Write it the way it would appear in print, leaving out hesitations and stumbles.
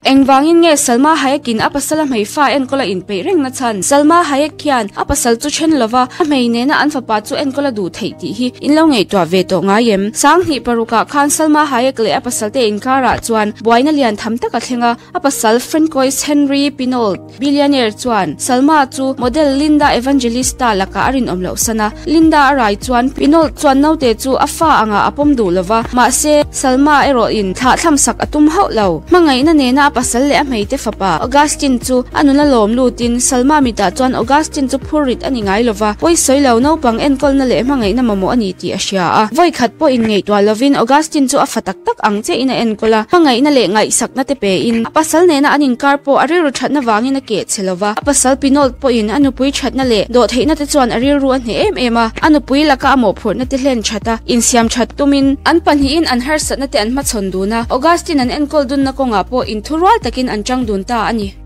Engvangin nge Salma Hayek-in a pasala hmei fa enkawl a inpeih reng na chhan? Salma Hayek hian a pasal chu then lova a hmei nena an fapa chu enkawl a duh theih tih hi in lo ngaihtuah ve tawh ngai em? Sanghnih parukah khan Salma Hayek leh a pasalte inkarah chuan buaina lian tham tak a thleng a, a pasal Francois Henri Pinault, Billionaire chuan Salma chu model Linda Evangelista lakah a rinawm loh san a. Linda a rai chuan Pinault chuan naute chu a fa angah a pawm duh lo va, mahse Salma erawhin thlahthlam sak a tum hauh lo. Hmangaihna nena a pasal leh a hmeite fapa Augustine chu a nuna lawm lutin Salma mitah chuan Augustine chu phurrit a ni ngai lo va, pawisawi lo naupang enkawlna leh hmangaihna mamawh a ni tih a hria a. Vawikhat pawh inngaihtuah lovin Augustine chu a fa tak tak ang chiahin a enkawl a, hmangaihna leh ngaihsakna te pein a pasal nena an inkar pawh a rilru thatna vangin a keh chhe lo va. A pasal Pinault pawhin a nupui thatna leh dawhtheihna te chuan a rilru a hneh em em a, a nupui laka a mawhphurhna te hlen that a, insiam that tumin an pahnihin an harsatna te an hmachhawn dun a, Augustine an enkawl dunna kawngah pawh inthurual takin an chang dun ta a ni.